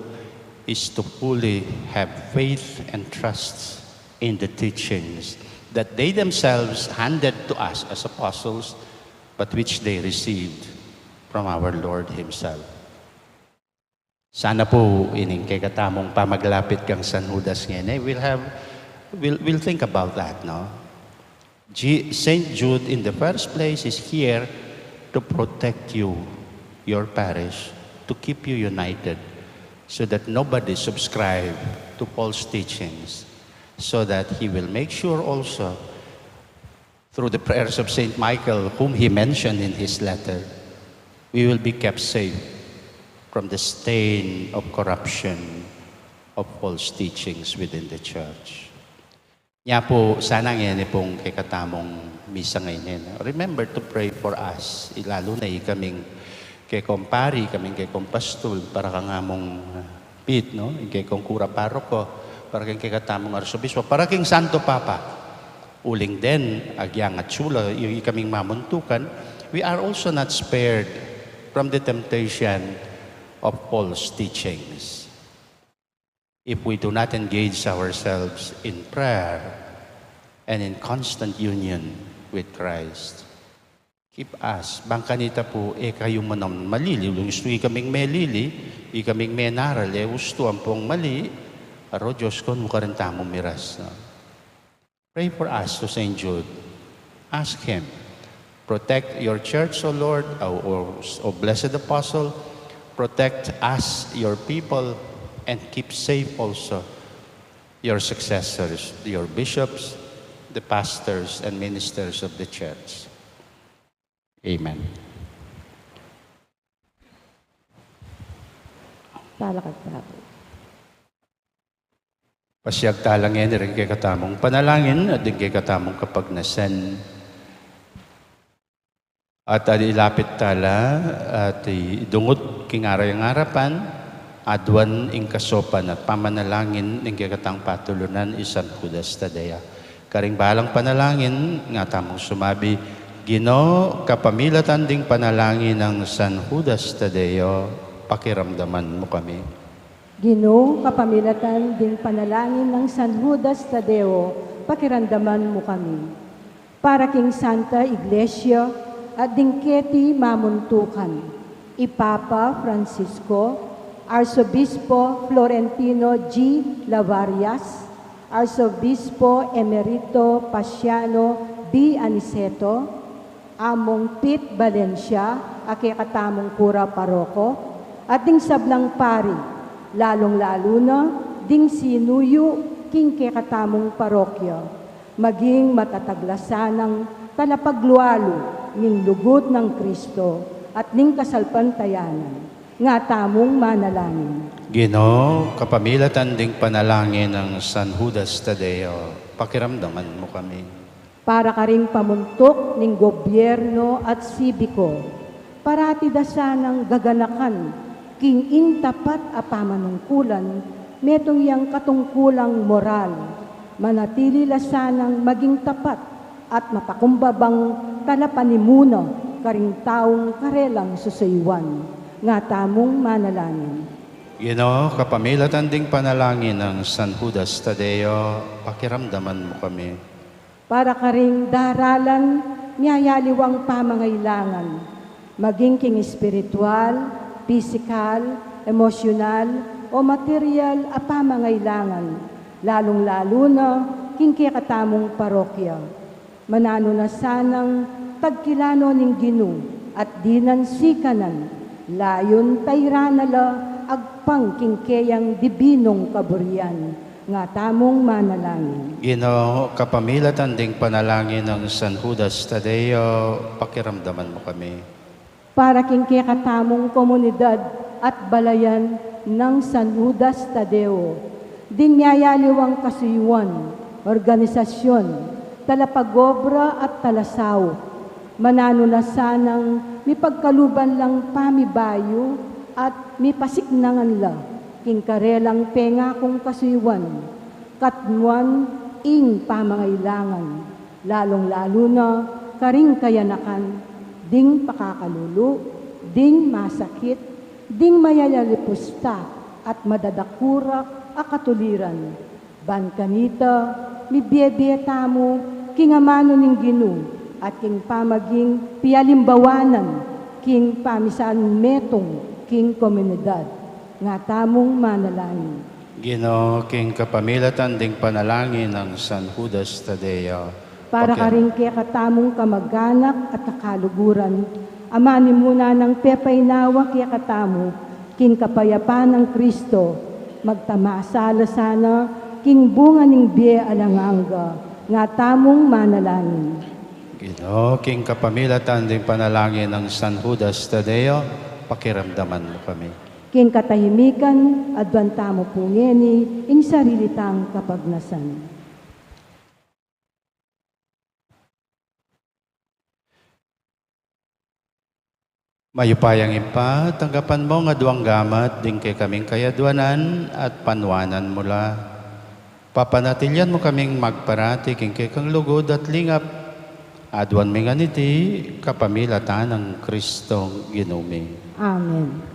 is to fully have faith and trust in the teachings that they themselves handed to us as apostles, but which they received from our Lord Himself. Sana pu ining kekatamung pamaglapit kang San Judas ngeni, we'll have, we'll, we'll think about that, no? G-, Saint Jude, in the first place, is here to protect you, your parish, to keep you united, so that nobody subscribe to false teachings, so that he will make sure also through the prayers of Saint Michael, whom he mentioned in his letter, we will be kept safe from the stain of corruption of false teachings within the church. Nya pu, sana ngeni pung kekatamung misa ngeni, remember to pray for us, lalu na ikaming kekong pari, ikaming kekong pastul, para kang among, ah, Pete, no? Ing kekong kura paroko, para king kekatamung arsobispo, para king Santo Papa. Uling den, agyang atsu la, i-, ikaming mamuntukan, we are also not spared from the temptation of false teachings if we do not engage ourselves in prayer and in constant union with Christ. Keep us. Bang kanita pu, e kayu man ang malili, uling ustu ikaming melili, ikaming menaral, e ustu ampong mali, aro Dios ko, nukarin tamu miras, no? Pray for us to Saint Jude. Ask him, "Protect your church, O Lord, O, O, O blessed apostle, protect us, your people, and keep safe also your successors, your bishops, the pastors, and ministers of the church." Amen. Talakad tamu. Pasiag tala ngeni ring kekatamung panalangin at ding kekatamung kapagnasan. At ilapit tala at idungut king arayang arapan, aduan ing kasopan at pamanalangin ning kekatang patulunan i San Judas Tadeo. Karing balang panalangin, nga tamung sumabi, "Ginu, kapamilatan ding panalangin nang San Judas Tadeo, pakiramdaman mu kami." Ginu, kapamilatan ding panalangin nang San Judas Tadeo, pakiramdaman mu kami. Para king Santa Iglesia at ding keti mamuntukan, i Papa Francisco, Arsobispo Florentino G. Lavarias, Arsobispo Emerito Paciano B. Aniceto, Among Pete Valencia, a kekatamung kura paroko, at ding sablang pari, lalung-lalu na ding sinuyu king kekatamung parokya, maging matatag la sanang talapaglualu ning lugud nang Kristo at ning kasalpantayanan. Nga tamung manalangin. Ginu, kapamilatan ding panalangin nang San Judas Tadeo, pakiramdaman mu kami. Para karing pamuntuk ning gobyerno at sibiko, parati da sanang gaganakan king ing tapat a pamanungkulan, metung yang katungkulang moral. Manatili la sanang maging tapat at mapakumbabang talapanimuna karing taung karelang susuyuan. Nga tamung manalangin. Ginu, kapamilatan ding panalangin nang San Judas Tadeo, pakiramdaman mu kami. Para karing daralan miyayaliwang pamangailangan, maging king espiritual, pisikal, emosyonal, o materyal a pamangailangan, lalung-lalu na king kekatamung parokya. Mananu na sanang tagkilanon ning Ginu at dinan sikanan, layun tayran na la agpang king keyang dibinung kaburian. Nga tamung manalangin. Ginu, kapamilatan ding panalangin nang San Judas Tadeo, pakiramdaman mu kami. Para king kekatamung komunidad at balayan nang San Judas Tadeo, ding miyayaliwang kasuyuan, organisasyon, talapagobra at talasaup, mananu na sanang mipagkaluban lang pamibayu at mipasiknangan la king karelang pengakung kasuyuan, katmuan ing pamangailangan, lalung-lalu na karing kayanakan, ding pakakalulu, ding masakit, ding mayayalipusta at madadakurak a katuliran. Ban kanita, mibie-bie tamu king amanu ning Ginu at king pamaging pialimbawanan king pamisan metung king komunidad. Nga tamung manalangin. Ginu, king kapamilatan ding panalangin nang San Judas Tadeo, para pakiram- karing kekatamung kamaganak at kakaluguran, a manimuna nang pepainawa kekatamu king kapayapan nang Kristo, magtamasa la sana king bunga ning bie alang angga. Nga tamung manalangin. Ginu, king kapamilatan ding panalangin nang San Judas Tadeo, pakiramdaman mu kami. King katahimikan, aduan tamu pu ngeni ing sarili tang kapagnasan. Mayupayang Ibpa, tanggapan mu ing aduang gamat ding kekaming kayaduanan at panuanan mu la. Papanatilian mu kaming magparati king kekang lugud at lingap. Aduan mi ngan iti kapamilatan nang Kristong Ginu mi. Amen.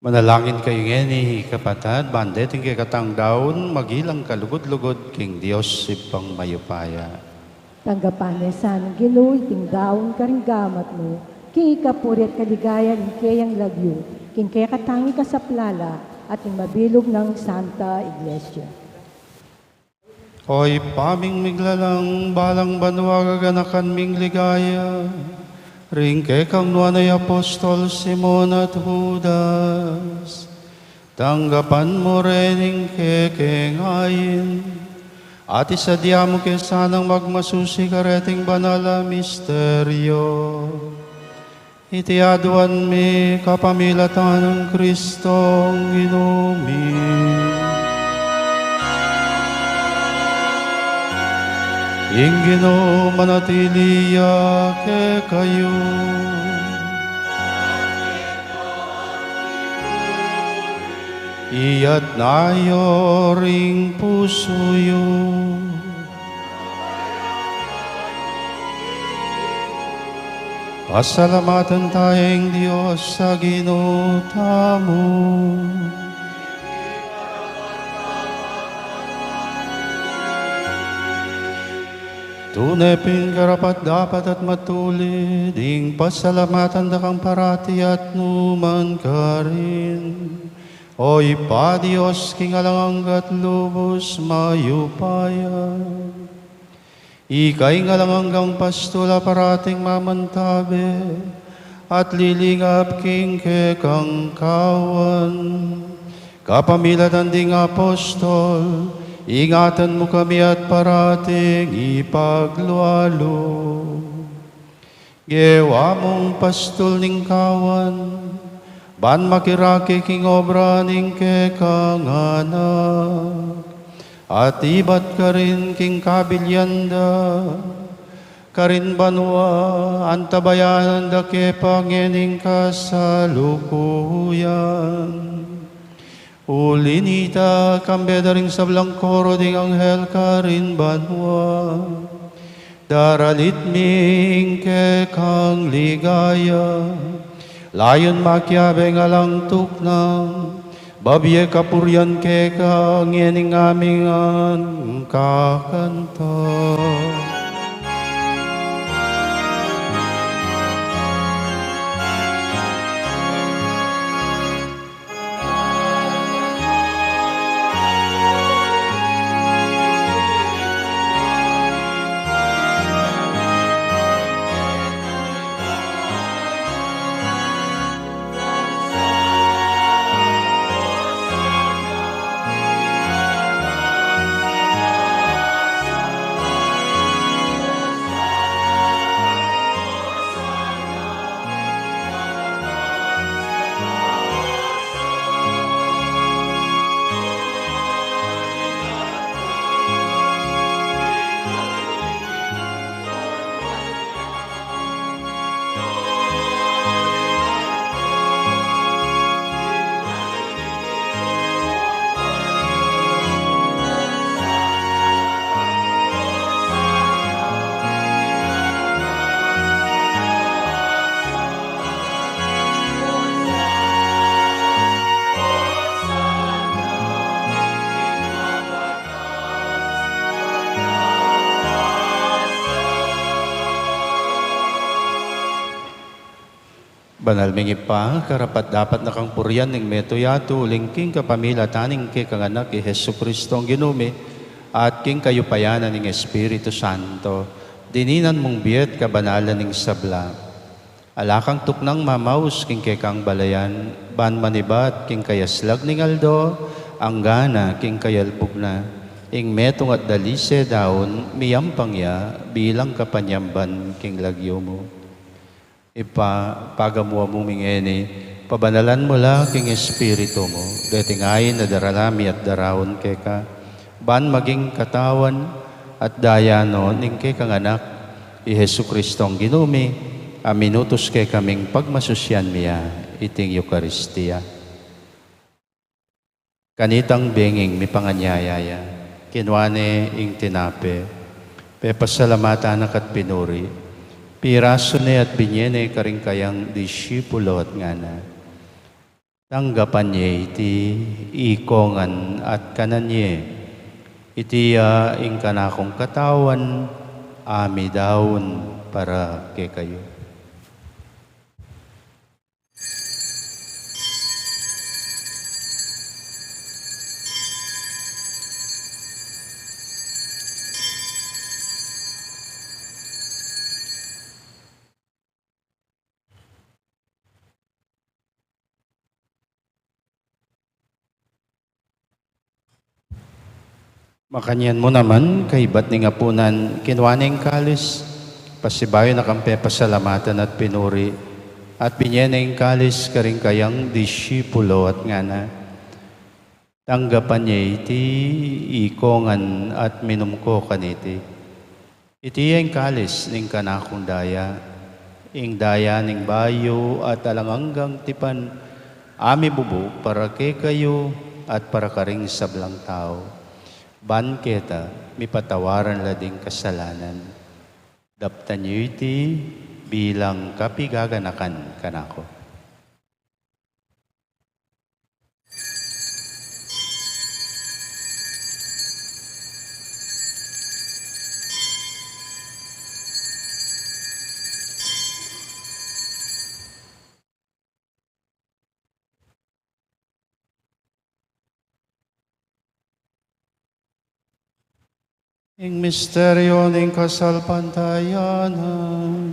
Manalangin kayu ngeni, kapatad, ban deting kekatang daun, magilang kalugud-lugud king Dios Ibpang mayupaya. Tanggapan na sa ning Ginu iting daun karing gamat mu, king ikapuri at kaligayan ning keyang lagyu, king kekatang ikasaplala, at ning mabilug nang Santa Iglesia. O Ibpa ming miglalang, balang banua gaganakan ming ligaya, ring kekang nuan a i Apostol Simon at Judas, tanggapan mu re ning kekeng ain, at isadia mu ke sanang magmasusi kareting banal a misteryo. Iti aduan mi kapamilatan nang Kristong Ginu mi. Ing Ginu manatili ya kekayu. Iyatas yu ring pusu yu. Pasalamatan taya ing Dios a Ginu tamu. Tune pin karapat-dapat at matulid ing pasalamatan da kang parati at nu man karin, O Ibpa, Dios king alang angga at lubus mayupaya. Ika ing alang anggang pastul a parating mamantabe at lilingap king kekang kawan. Kapamilatan ding apostol, ingatan mu kami at parating ipaglualu. Gewa mung pastul ning kawan, ban makirake king obra ning kekang anak, at ibat karin king kabilian da, karin banua, antabayanan da ke pa ngening kasalukuyan. Uli nita, kambe da ring sablang koro ding anghel karin banua, daralit mi ing kekang ligaya, layun makiabe ing alang tuknang, babie kapurian keka ngening aming kakanta. Banal ming Ibpa, karapat-dapat na kang purian ning metung yatu, uling king kapamilatan ning kekang Anak, i Jesucristo a Ginu mi, at king kayupayan na ning Espiritu Santo, dininan mung bie at kabanalan ning sabla. Ala kang tuknang mamaus king kekang balayan, ban manibat king kayaslag ning aldo, anggana king kayalpug na, ing metung at dalise daun, miyampang ya, bilang kapanyamban king lagyu mu. Ibpa, pagamuan mu mi ngeni, pabanalan mu la king Espiritu mu, deting ain a daralan mi at daraun keka, ban maging katawan at daya no ning kekang Anak, i Jesucristo a Ginu mi, a minutus kekaming pagmasusian mi ya, iting Eukaristia. Kanitang benging mipanganyaya ya, kinua ne ing tinape, pepasalamatan na ka't pinuri, pirasu ne at binie ne karing kayang disipulo at ngana: Tanggapan ye iti ikongan at kanan ye. Iti ya ing kanakung katawan, a midaun para kekayu. Makanyan mu naman, kaibat ning apunan, kinua ne ing kalis, pasibayu na kang pepasalamatan at pinuri, at binye ne ing kalis karing kayang disipulo at ngana: Tanggapan ye iti ikongan at minum ko kaniti. Iti ya ing kalis ning kanakung daya, ing daya ning bayu at alang anggang tipan, a mibubu para kekayu at para karing sablang tau. Ban keta mipatawaran la ding kasalanan. Daptan yu iti bilang kapigaganakan kanaku. Ing misteryu ning kasalpantayanan.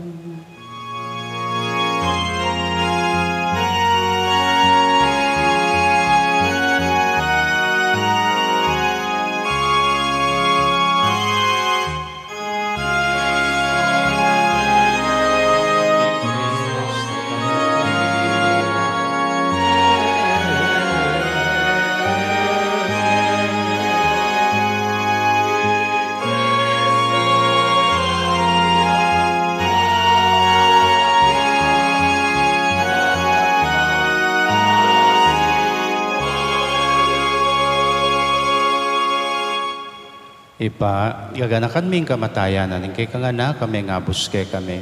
Ibpa, gaganakan mi ing kamatayan ning kekang Anak, a mengabus kekami.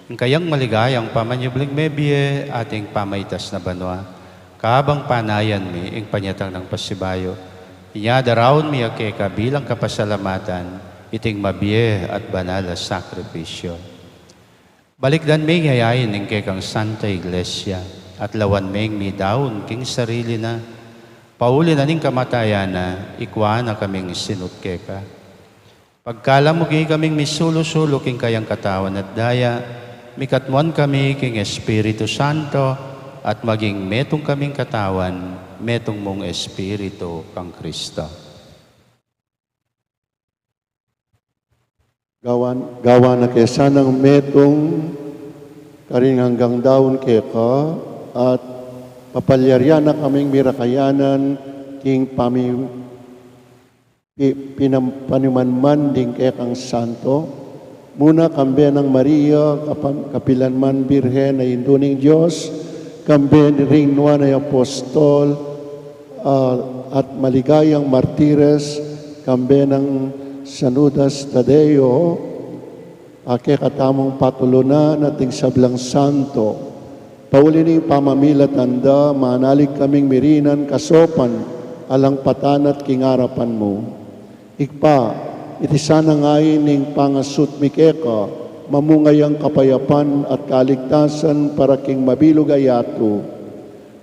Ing kayang maligayang pamanyubling mebie at ing pamaitas na banua, kabang panayan mi ing panyatang nang pasibayu, inya daraun mi ya keka bilang kapasalamatan iting mabie at banal a sakripisyu. Balikdan me ing yayain ning kekang Santa Iglesia, at lawan meng midaun king sarili na. Pauli na ning kamatayan na, ikua na kaming sinut keka. Pagkalam mu, agi kaming misulu-sulu king kayang katawan at daya, mikatmuan kami king Espiritu Santo, at maging metung kaming katawan, metung mung Espiritu kang Kristo. Gawan, gawan na ke sanang metung karing anggang daun keka, at papalyarian na kaming mirakayanan king pami-, pi-, pinam-, panimanman ding kekang santo, muna kambe nang Maria, kapam-, kapilanman Birhen a Indu ning Dios, kambe ring nuan a apostol, ah, at maligayang martires, kambe nang San Judas Tadeo, a kekatamung patulunan at ding sablang santo. Pauli ning pamamilatan da, manalig kaming mirinan kasaupan alang patanat king arapan mu. Ibpa, iti sana ngeni ing pangasut mi keka, mamunga yang kapayapan at kaligtasan para king mabilug a yatu.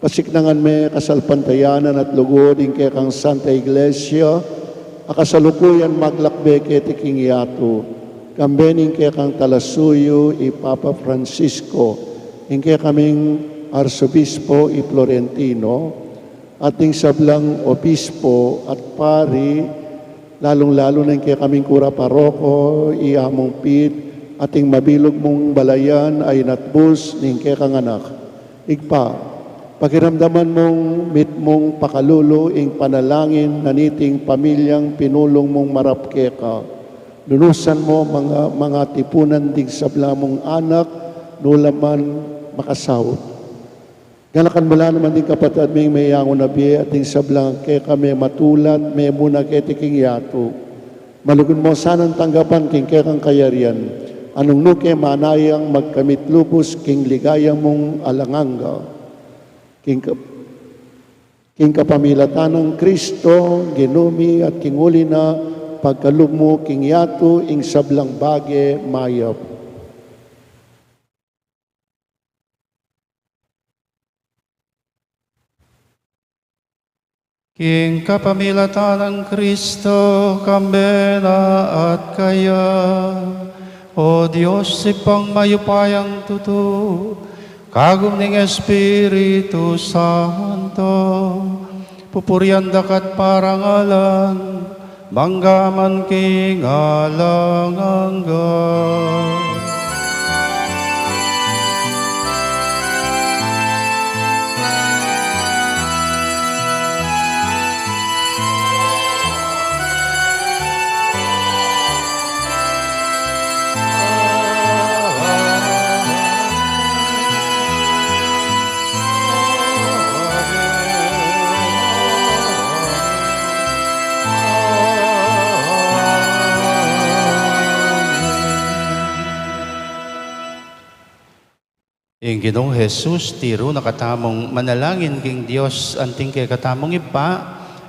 Pasiknangan me kasalpantayanan at lugud ing kekang Santa Iglesia, a kasalukuyan maglakbe keti king yatu, kambe ning kekang talasuyu i Papa Francisco, ing kekaming Arsobispo i Florentino, at ding sablang obispo at pari, lalung-lalu na ing kekaming kura paroko i Among Pete, at ding mabilug mung balayan a inatbus ning kekang Anak. Ibpa, pakiramdaman mung mitmung pakalulu ing panalangin na niting pamilyang pinulung mung marap keka. Lunusan mu manga, manga tipunan ding sabla mung anak, nu la man makasaut. Ganakan mu la naman ding kapatad ming meyangu na bie at ding sablang keka mematulat, memuna keti king yatu. Malugud mu sanang tanggapan king kekang kayarian, a nung nu ke manayang magkamit lubus king ligaya mung alang angga. King kap-, Ing kapamilatan nang Kristo, Ginu mi, at king uli na, pagkalub mu king yatu ing sablang bage mayap. King kapamilatan nang Kristo, kambe na at kaya, O Dios, Ibpang mayupayang tutu, kagum ning Espiritu Santo, pupurian da ka at parangalan, mangga man king alang angga. Ing Ginung Jesus, tiru na katamung manalangin king Dios anting kekatamung Ibpa,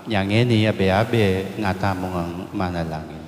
nya ngeni abe-abe nga tamu ngang manalangin.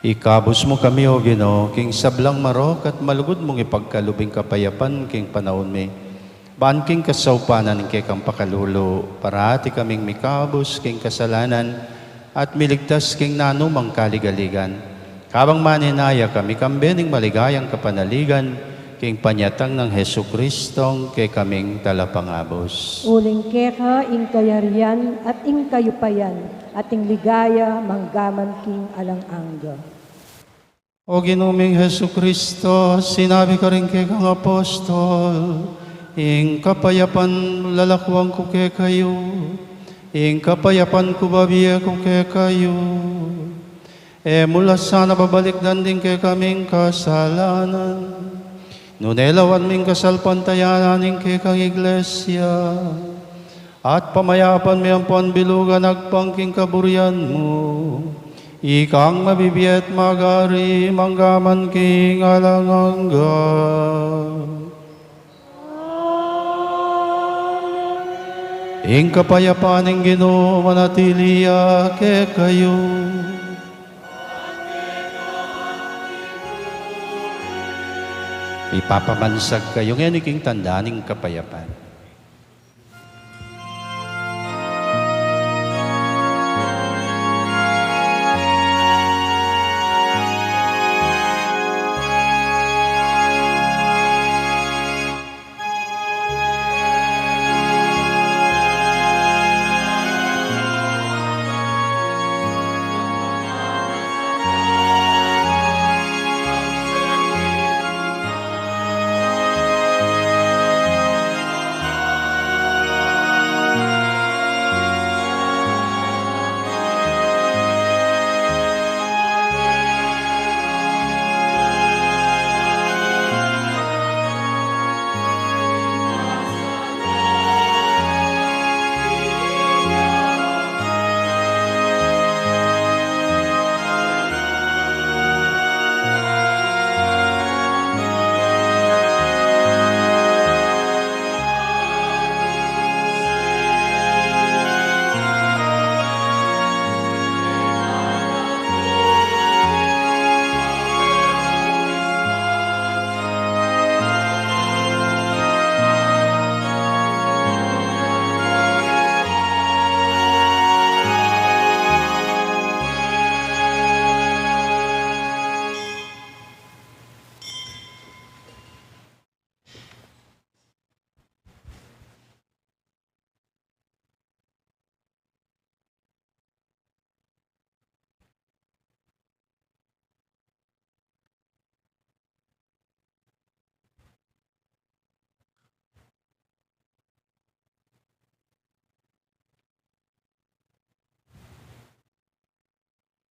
Ikabus mu kami, O Ginu, king sablang marok at malugud mung ipagkalub ing kapayapan king panaun mi. Ban king kasaupan ning kekang pakalulu, parati kaming mikabus king kasalanan at miligtas king nanumang kaligaligan. Kabang maninaya kami kambe ning maligayang kapanaligan, king panyatang nang Jesucristong kekaming Talapangabus. Uling keka ing kayarian at ing kayupayan at ing ligaya manggaman king alang angga. O Ginu ming Jesucristo, sinabi karing kekang apostol, ing kapayapan lalakuan ku kekayu, ing kapayapan ku bibie ku kekayu. E mu la sana babalikdan ding kekaming kasalanan, nune lawan me ing kasalpantayanan ning kekang Iglesia, at pamayapan me ampon bilugan agpang king kaburian mu, ikang mabibie at magari manggaman king alang angga. Ing kapayapan ning Ginu manatili ya kekayu. Ipapamansag kayu ngeni king tanda ning kapayapan.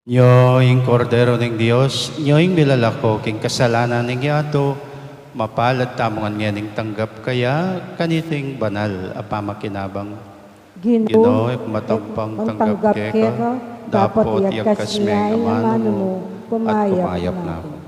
Nyo ing Kordero ning Dios, nyo ing milalako king kasalanan ning yatu. Mapalad tamu ngan ngening tanggap kaya kaniting banal a pamakinabang. Ginu, Ginu, ikmat ampong tanggap keka, dapot iyakas me ing amanu mu, at kumayap na ku.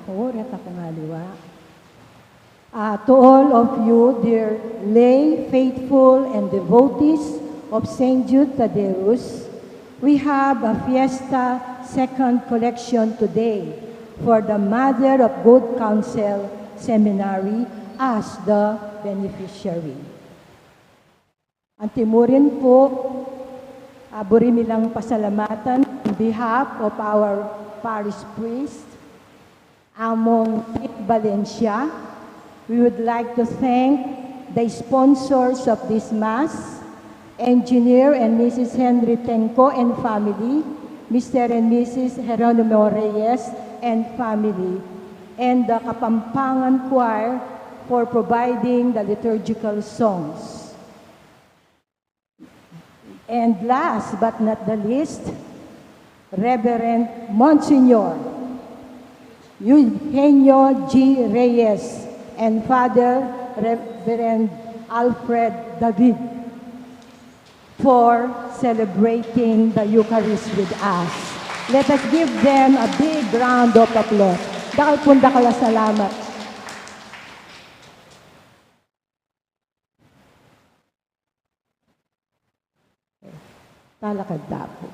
Orat ako nga liwa. Uh, to all of you, dear lay, faithful, and devotees of Saint Jude Thaddeus, we have a Fiesta Second Collection today for the Mother of Good Counsel Seminary as the beneficiary. Antimurin pu, ah, buri mi lang pasalamatan on behalf of our parish priest, Among Pete Valencia. We would like to thank the sponsors of this Mass, Engineer and Missus Henry Tenco and family, Mister and Missus Jeronimo Reyes and family, and the Kapampangan Choir for providing the liturgical songs. And last but not the least, Reverend Monsignor Eugenio G. Reyes and Father Reverend Alfred David for celebrating the Eucharist with us. Let us give them a big round of applause. Dakal pung dakal a salamat. Talakad ta pu.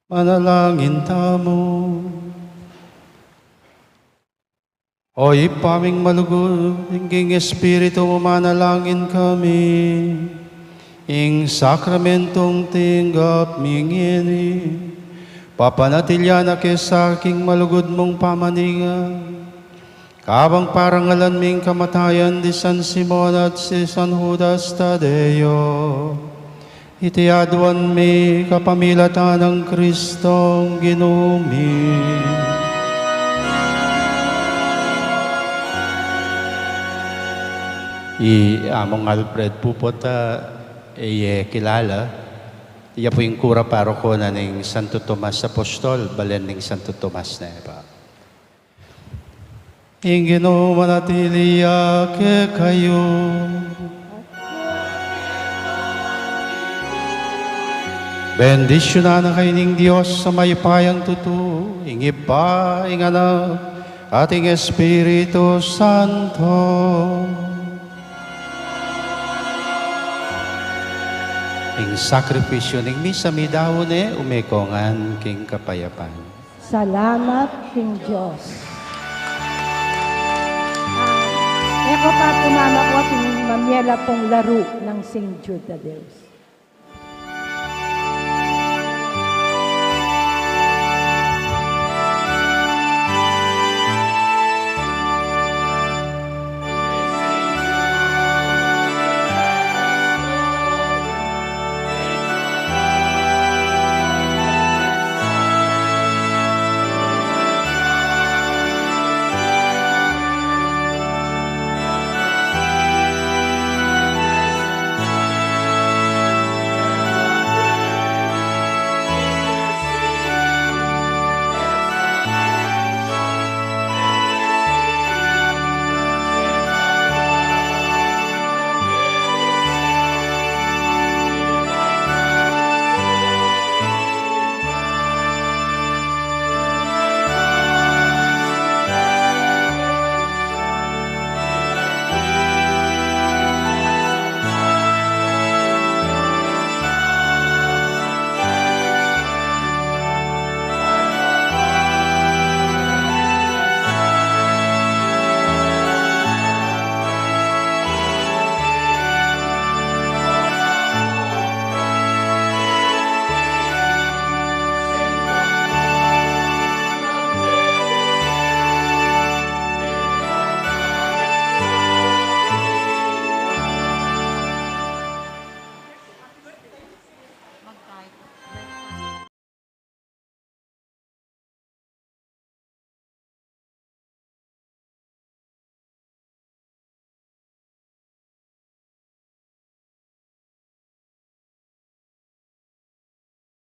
Manalangin tamu. O Ibpa ming malugud, king Espiritu mu manalangin kami, ing sakramentong tinggap mi ngeni, papanatilian na ke sa king malugud mung pamaninga, kabang parangalan mi ing kamatayan di San Simon at di San Judas Tadeo. Iti aduan mi kapamilatan nang Kristong Ginu mi. I Among Alfred pu, pota e ye kilala, iya pu ing kura paroko na ning Santo Tomas Apostol, balen ning Santo Tomas ne pa. Ing Ginu manatili ya kekayu. Bendisyunan na kayu ning Dios a mayupayang tutu, ing Ibpa, ing Anak, at ing Espiritu Santo. Ing sakripisyu ning misa mi daun ne, umekongan king kapayapan. Salamat king Dios. Ah, e ko pa pu mamakua king mamye la pung laru nang Saint Jude Thaddeus.